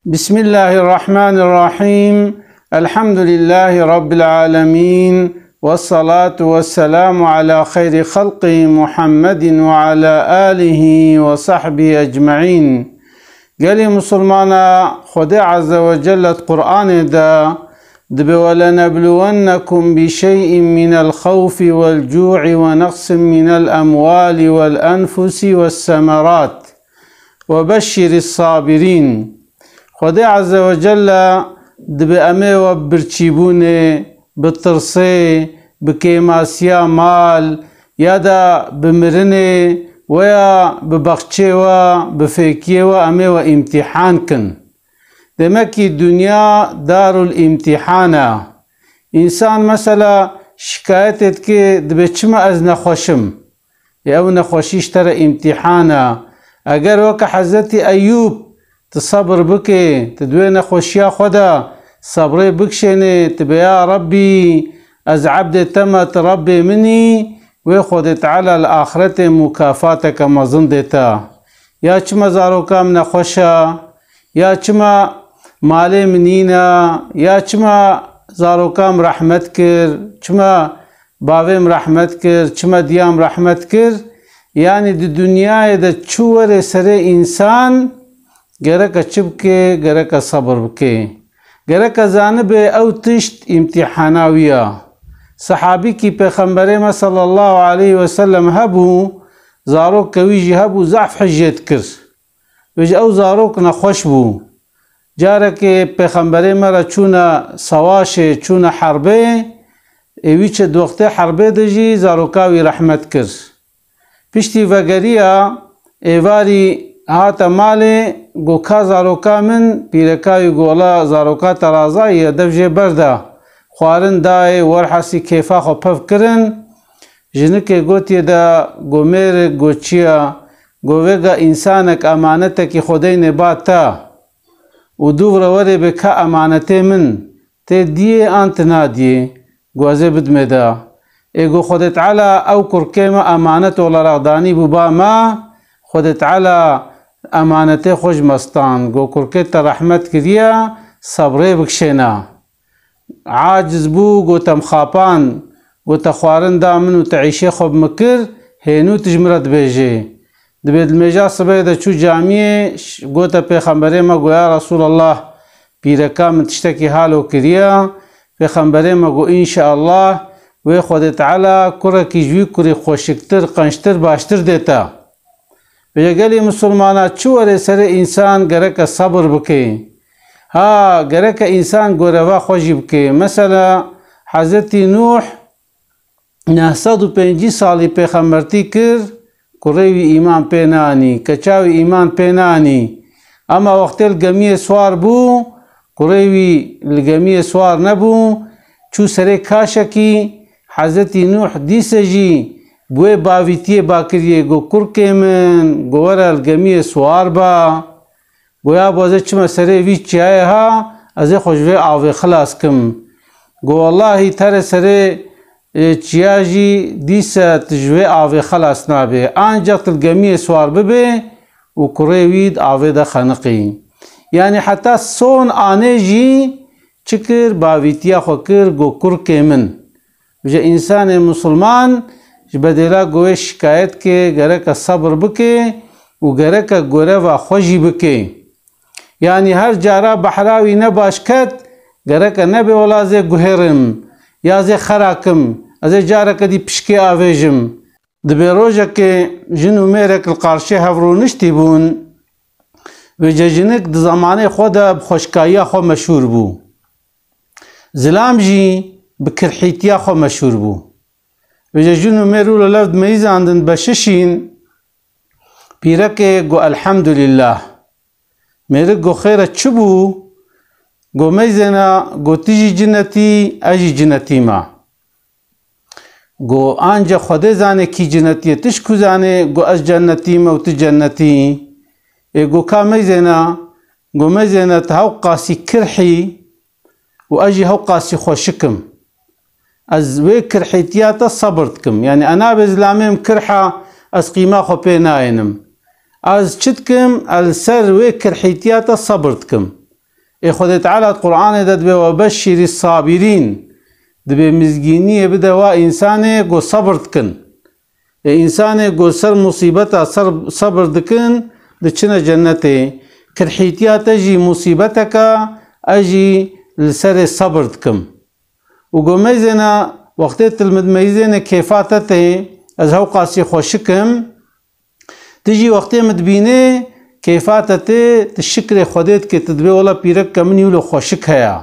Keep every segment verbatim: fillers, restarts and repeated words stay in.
بسم الله الرحمن الرحيم. الحمد لله رب العالمين. والصلاة والسلام على خير خلقه محمد وعلى آله وصحبه أجمعين. Gelî Musulmana, Xwedê Azze ve Celle di Qur'anê de dibe: "ولنبلونكم بشيء من الخوف والجوع ونقص من الأموال والأنفس والثمرات وبشر الصابرين." Xwedê Azze ve Celle dibe em ê we bi birçîbûnê, bi tirsê, bi kêmasiya mal, ya da bi mirinê, weya bi bexçê we, bi fêkiyê we em ê we îmtîhan kin. Demekî dinya darul îmtîhan e. Însan mesela şikayetê dike, dibe çima ez nexweş im? Ê, ew nexweşî ji te re îmtîhan e. Eger weke Hezretî Eyûb tu sebir bikê, tu di wê nexweşiya xwe de sebrê bikişênê, tu bê: "Ya Rebbî, ez ebdê te me, tu Rebbê min î", wê Xwedê Teala li axretê mûkafateke mezin dê te. Ya çima zaroka min nexweş e? Ya çima malê min nîne? Ya çima zaroka min rehmet kir? Çima bavê min rehmet kir, çima diya min rehmet kir? Yanî di dinyayê de çi were serê însan, gereke çi bike, gereke sebir bike. Gereke zanibe ew tişt îmtîhana wî ya. Sehabîkî Pêxemberê me sallallahu aleyhi ve sellem hebû, zarokê wî jî hebû, zehf hijê dikir. Vêje ew zarok nexweş bû. Carekê Pêxemberê me re çûne sewaşê, çûne herbê, ê wî çi di wextê herbê de jî zaroka wî rehmet kir. Piştî vegeriya, êvarî hate malê, got: "Ka zaroka min?" Pîreka wî got: "Wela zaroka te razayî ye, dev jê berda." Xwarin dayê, werhasî kêfa xwe pev kirin. Jinikê gotiye de, got: "Mêrik," got: "Çi ye?" Got: "Vêga însanek emanetekî xwe deyne ba te û dûv re werê bê ka emanetê min, tê diyê an tu nadiyê?" Got: "Ez ê bidimê de." Ê got: "Xwedê Teala ew kurkê me emanet olarak danî bû ba me, Xwedê Teala emanetê xwe ji me stand." Got: "Kurkê te rehmet kiriye, sebrê bikişêne." Aciz bû, got: "Te min xapan, got: Te xwarin da min û te îşê xwe bi min kir, hênû tu ji min re dibêjê." Dibê di mêja sibê de çû camiyê, ş-, gote Pêxemberê me, got: "Ya Resûlallah, pîreka min tiştekî halo kiriye." Pêxemberê me got: "Înşeallah, wê Xwedê Teala kurekî ji wî kurî xweşiktir, qençtir, baştir dê te." Vêje gelî misilmana, çi were serê însan gereke sebir bike. Ha, gereke însan goreva xwe jî bike. Mesela Hezretî Nûh neh sed û pêncî salî pêxembertî kir, kurê wî îman pê nanî, keça wî îman pê nanî. Ema wextê li gemiyê siwar bû, kurê wî li gemiyê siwar nebû, çû serê kaşekî, Hezretî Nûh dîse jî bi wê bavîtiyê ba kiriye, got: "Kurkê min, got, were li gemiyê siwar ba." Got: "Ya bo ez ê çime serê vî çiyayê ha, ez ê xwe ji vê avê xilas kim." Got: "Wellahî, tu here serê, e, çiya jî dîse tu ji vê avê xelas nabê. Ancaq tu li gemiyê siwar bibê û kurê wî di avê de xeniqî." Yanî heta son anê jî çi kir? Bavîtiya xwe kir, got: "Kurkê min." Vêje însanê misilman ji bedêla ku wê şikayet ke, gereke sebir bike û gereke goreva xwe jî bike. Yanî her cara behra wî ne baş ket, gereke nebe: "Wela ez ê guhêrim, ya ez ê xera kim, ez ê careke dî pişkê avêjim." Dibê rojekê jin û mêrek li qarşê hev rûniştî bûn. Vêje jinik di zemanê xwe de bi xweşkayiya xwe meşhûr bû. Zilam jî bi kirhîtiya xwe meşhûr bû. Vêje jin û mêr wilo lev dimeyizandin, beşişîn. Pîrekê got: "Elhemdulîllah." Mêrik got: "Xêr e, çi bû?" Got: "Meyzêna, got, tu jî cinetî, ez jî cinetî me." Got: "Anca Xwedê zanê kî cinetî ye, tu ji ku zanê?" Got: "Ez cennetî me û tu cennetî." Ê got: "Ka meyzêna?" Got: "Meyzêna, tu hewqasî kirhî û ez jî hewqasî xweşik im. Ez wê kirhîtiya te sebir dikim. Yanî ez nabê zilamê min kirh e, ez qîma xwe pê nayênim. Ez çi dikim? Ez li ser wê kirhîtiya te sebir dikim." Ê Xwedê Teala di Qur'anê de dibê, "Webeşşîrî sabîrîn", dibê mizgîniyê bide wa însanê ku sebir dikin. Ê însanê ku ser musîbeta ser sebir dikin, diçine cennetê. Kirhîtiya te jî musîbeteka, ez jî li serê sebir dikim. Û ku meyzêne, wextê tu li min dimeyzêne kêfa te tê, ez hewqasî xweşik im. Tu jî wextê min dibînê, kêfa te tê, tu şikrê Xwedê dikê, tu dibê, "Wela pîrekeke min wilo xweşik heye."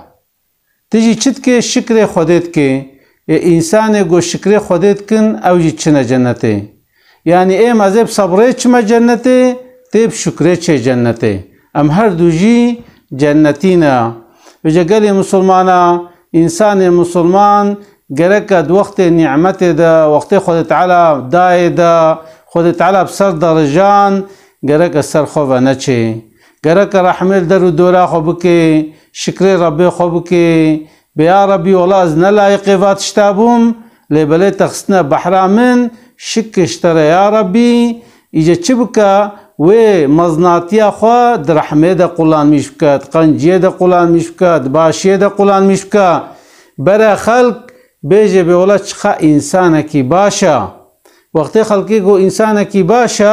Tu jî çi dikê? Şikrê Xwedê dikê. Ê însanê ku şikrê Xwedê dikin, ew jî çine cennetê. Yanî êm ez ê bi sebrê çime cennetê, tê bi şukrê çê cennetê. Em her du jî cennetî ne. Vêce gelê misilmana, însanê misilman gereke di wextê nîmetê de, wextê Xwedê Teala dayê de, Xwedê Teala bi ser de rijan, gereke ser xwe ve neçê. Gereke rehmê li der û dora xwe bikê, şikrê Rebbê xwe bikê. Bê ya Rebbî, wela ez ne layiqê va tişta bûm, lê belê te xistine behra min, şikir ji te re ya Rebbî. Îce çi bike? Wê mezinatiya xwe di rehmê de qulanmîş bike, di qenciyê de qulanmîş bike, di başiyê de qulanmîş bike. Bere xelk bêje, bê wela çiqa însanekî baş e. Wextê xelkê got, "Însanekî baş e",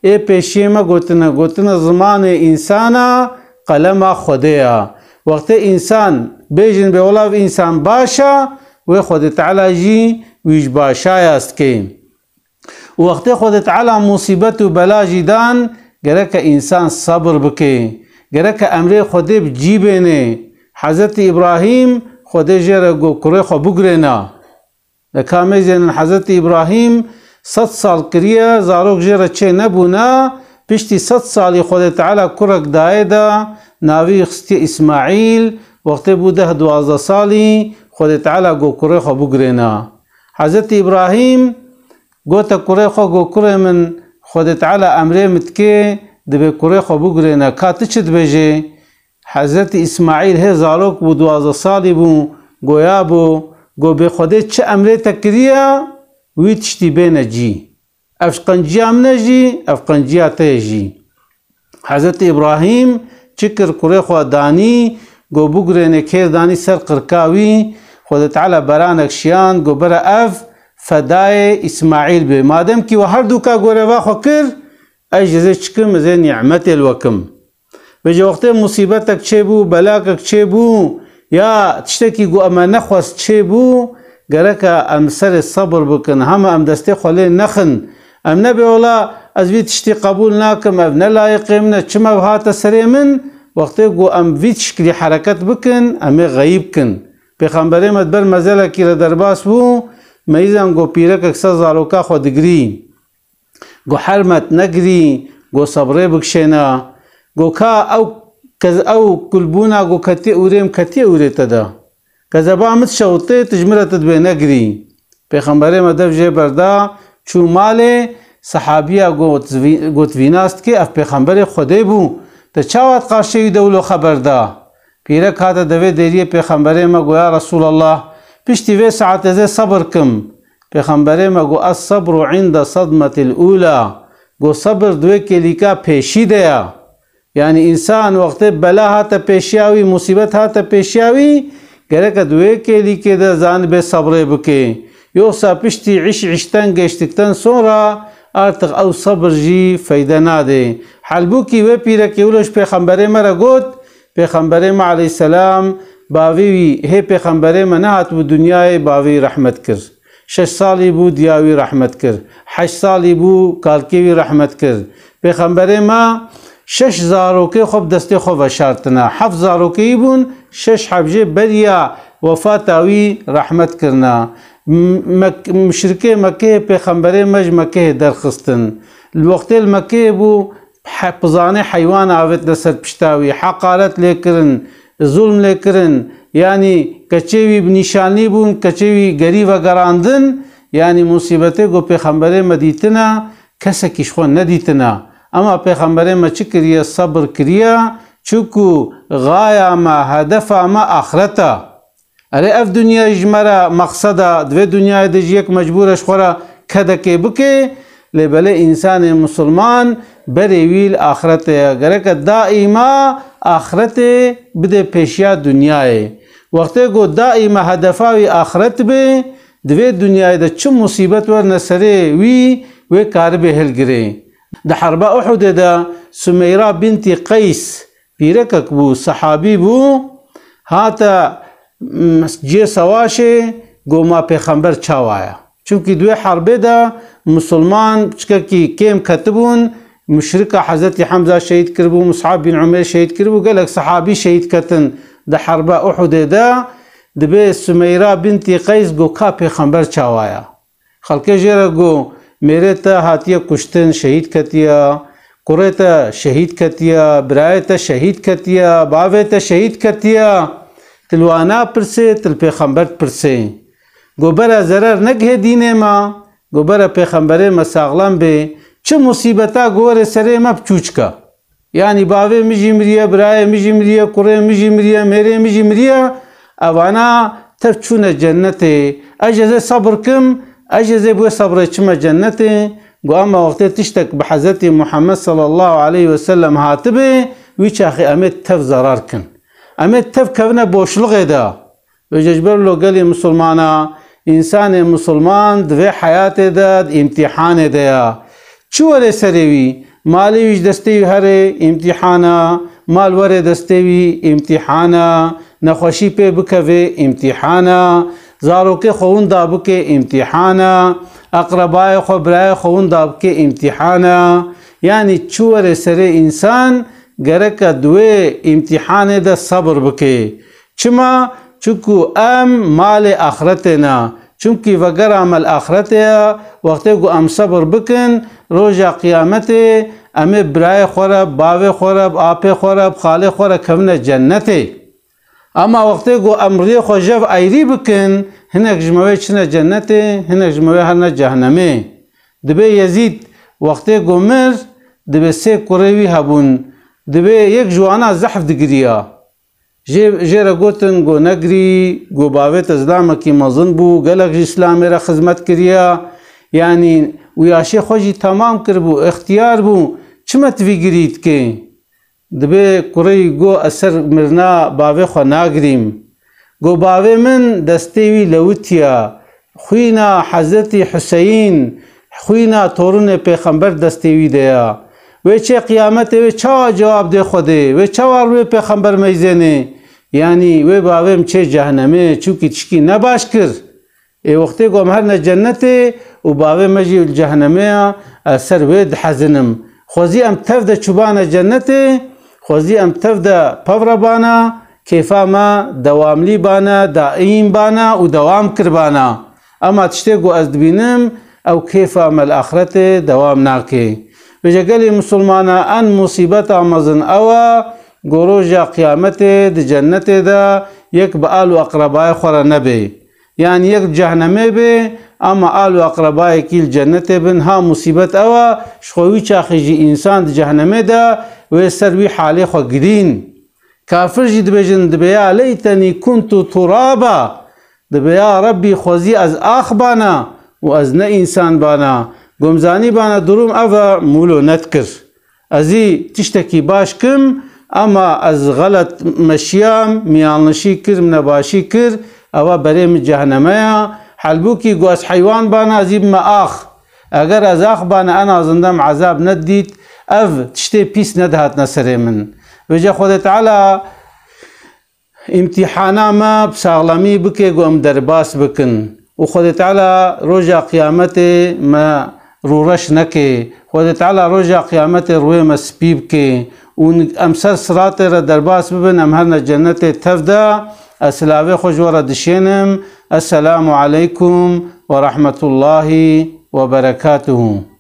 ê pêşiyê me gotine, gotine, "Zimanê însana qelema Xwedê ye." Wextê însan bêjin, "Bê wela vî însan baş e", wê Xwedê Teala jî wî ji başaya dike. Û wextê Xwedê Teala musîbet û bela jî dan, gereke însan sebir bike. Gereke emrê Xwedê bi cî bêne. Hezretî Îbrahîm, Xwedê jê re got, "Kurê xwe bigurêne." Li ka meyzênin Hezretî Îbrahîm sed sal kiriye, zarok jê re çê nebûne. Piştî sed salî Xwedê Teala kurek daye de, navî xistiye Îsmaîl. Wextê bû deh duwazdeh salî, Xwedê Teala got, "Kurê xwe bigurêne." Hezretî Îbrahîm gote kurê xwe, got, "Kurê min, Xwedê Teala emrê min dike, dibê kurê xwe bigurêne. Ka tu çi dibêjê?" Hezretî Îsmaîl hê zarok bû, duwazdeh salî bû, goya bû, got, "Bê Xwedê çi emrê te kiriye, wî tiştî bêne cî. Ev qenciya min e jî, ev qenciya te ye jî." Hezretî Îbrahîm çi kir, kurê xwe danî, got, "Bigurêne", kêr danî ser qirka wî, Xwedê Teala beranek şiyand, got, "Bere ev fedayê Îsmaîl bê. Madem kî we her dûka goreva xwe kir, ez ji zê çikim, ez ê nîmetê li we kim." Vêce wextê musîbetek çêbû, belakek çêbû, ya tiştekî ku em nexwest çêbû, gereke em serê sebir bikin, hema em destê xwe lê nexin. Em nebê, "Wela ez vî tiştî qebûl nakim, ev ne layiqê min e, çima ev hate serê min?" Wextê ku em vî tişkilî hereket bikin, em ê xeyîb kin. Pêxemberê me di ber mezelekî re derbas bû, meyzan ku pîrekek ser zaroka xwe digirî. Got, "Hermet negirî", got, "Sebrê bikişêne." Got, "Ka ew kez-, ew kulbûna", got, "ketiye ûrê min, ketiye ûrê te de. Kezeba min dişewitê, tu ji min re tu dibê negirî." Pêxemberê me dev jê berda, çû malê, sehabiya got, "Vî-, got, vî nas dikê, ev pêxemberê Xwedê bû. Te çawa di qarşê wî de wilo xeber da?" Pîrek hate devê dêriyê pêxemberê me, got, "Ya Resûlallah, piştî vê saetê ez ê sebir kim." Pêxemberê me got, "Es-sebru inde sedmetil ûla." Got, "Sebir di wê kêlîka pêşî de ye." Yanî însan wextê bela hate pêşiya wî, musîbet hate pêşiya wî, gereke di wê kêlîkê de zanibê sebrê bike. Yoksa piştî iş işten geçtikten sonra artık ew sebir jî feyde nade. Halbûkî wê pîrekê wilo ji pêxemberê me re got, Pêxemberê me aleyhisselam, bavê wî, hê pêxemberê me nehatibû dinyayê, bavê wî rehmet kir. Şeş salî bû, diya wî rehmet kir. Heşt salî bû, kalkê wî rehmet kir. Pêxemberê me şeş zarokê xwe bi destê xwe veşartine. Heft zarokê wî bûn, şeş heb jê beriya wefata wî rehmet kirine. M-, Mek-, muşrikê Mekkeyê pêxemberê me ji Mekkeyê derxistin. Li wextê li Mekkeyê bû, he-, pizanê heywan avêtine ser pişta wî, heqaret lê kirin, zulm lê kirin, yanî keçê wî bi nîşanlî bûn, keçê wî gerî vegerandin, yanî musîbetê ku pêxemberê me dîtine, kesekî ji xwe nedîtine. Ema pêxemberê me çi kiriye? Sebir kiriye, çunku gaya me, hedefa me axiret e. Erê, ev dinya ji me re meqseda, di vê dinyayê de jî yek mecbûr e ji xwe re kedekê bike, lê belê însanê misilman berê wî li axirete ye. Gereke daîma axretê bide pêşiya dinyayê. Wextê ku daîma hedefa wî axiret be, di vê dinyayê de çi musîbet werine serê wî, wê karibe hilgirê. Di herba Uhudê de Sumeyra bintî Qeys, pîrekek bû, sehabî bû, hate, m, cihê sewaşê, got, ma pêxember çawa ye? Çimkî di wê herbê de misilman piçkekî kêm ketibûn, muşrika Hezretî Hemza şehîd kiribû, Mus'ab bin Umeyrê şehîd kiribû, gelek sehabî şehîd ketin di herba Uhudê de. Dibê Sumeyra bintî Qeys got, ka pêxember çawa ye? Xelkê jê re got, mêrê te hatiye kuştin, şehîd ketiye, kurê te şehîd ketiye, birayê te şehîd ketiye, bavê te şehîd ketiye. Tu li wan napirsê, tu li pêxember dipirsê. Got, bere zerer negihê dînê me, got, bere pêxemberê me saxlem bê, çi musîbeta ku were serê me bi çûçka. Yanî bavê min jî miriye, birayê min jî miriye, kurê min jî miriye, mêrê min jî miriye, evana tev çûne cennetê. Ez jê zê sebir kim, ez jê zê bi wê sebrê çime cennetê. Got, ema wextê tiştek bi Hezretî Muhammed sallallahu aleyhi ve sellem hatibe, wî çaxê em ê tev zerar kin. Em ê tev kevine boşluxê de. Vêce ji ber lo gelê misilmana, însanê misilman di vê heyatê de, di îmtîhanê de ya. Çi were serê wî? Malê wî ji destê wî here, îmtîhan e, mal were destê wî, îmtîhan e, nexweşî pê bikeve, îmtîhan e, zarokê xwe winda bike, îmtîhan e, eqrebayê xwe, birayê xwe winda bike, îmtîhan e. Yanî çi were serê însan, gereke di wê îmtîhanê de sebir bike. Çima? Çunku em malê axretê ne. Çunkî vegera me li axretê ye, wextê ku em sebir bikin, roja qiyametê em ê birayê xwe re, bi bavê xwe re, bi apê xwe re, bi xalê xwe re kevine cennetê. Ema wextê ku em riyê xwe jev eyrî bikin, hinek ji me wê çine cennetê, hinek ji me wê herine cehnemê. Dibê Yezîd wextê ku mir, dibê sê kurê wî hebûn, dibê yek ji wana zehf digiriya. Jê, jê re gotin, got, negirî, got, bavê te zilamekî mezin bû, gelek ji Îslamê re xizmet kiriya, yanî û yaşê xwe jî temam kiribû, ixtiyar bû, çima tu vî girî dikê? Dibê kurê wî got, ez ser mirina bavê xwe nagirîm. Got, bavê min destê wî lewitiya, xwîna Hezretî Huseyîn, xwîna torûnê pêxember destê wî de ya. Wê çê qiyametê wê çawa cewab dê Xwedê? Wê çawa rûyê pêxember meyzênê? Yanî wê bavê min çê cehnemê, çûkî tişkî ne baş kir. Ê wextê ku em herine cennetê û bavê me jî li cehnemê ya, ez ser wê dihezinim. Xwezî em tev de çûbane cennetê, xwezî em tev de pevre bana, kêfa me dewamlî bane, daîm bane û dewam kiribana. Ema tiştê ku ez dibînim, ew kêfa me li axretê dewam nake. Vêce gelê misilmana en musîbeta mezin ew e, ku roja qiyametê di cennetê de yek bi al û eqrebayê xwe re nebê. Yanî yek li cehnemê bê, ema al û eqrebayekî li cennetê bin, ha musîbet ew e, ji xwe wî çaxê jî însan di cehnemê de wê ser wî halê xwe girîn. Kafir jî dibêjin, dibê ya leytenî kuntu turaba, dibê ya Rebbî xwezî ez ax bana û ez ne însan bana. Gomzanî bana durum ev e, mûlo nedikir. Ez î tiştekî baş kim, ema ez xelet meşiyam, min yanlişî kir, min nebaşî kir, ewa berê min cehnemê ya. Halbûkî ku ez heywan bana, ez î bime ax. Eger ez ax bana, en azından min ezab nedît, ev tiştê pîs nedihatine serê min. Vêce Xwedê Teala îmtîhana me bi saxlemî bike ku em derbas bikin. Û Xwedê Teala roja qiyametê me rûreş neke. Xwedê Teala roja qiyametê rûyê me spî bike. Û em ser siratê re derbas bibin, em herine cennetê tev de. Ez silavê xwe ji we re dişênim. Esselamu aleykum ve rahmetullahi ve berekatuhu.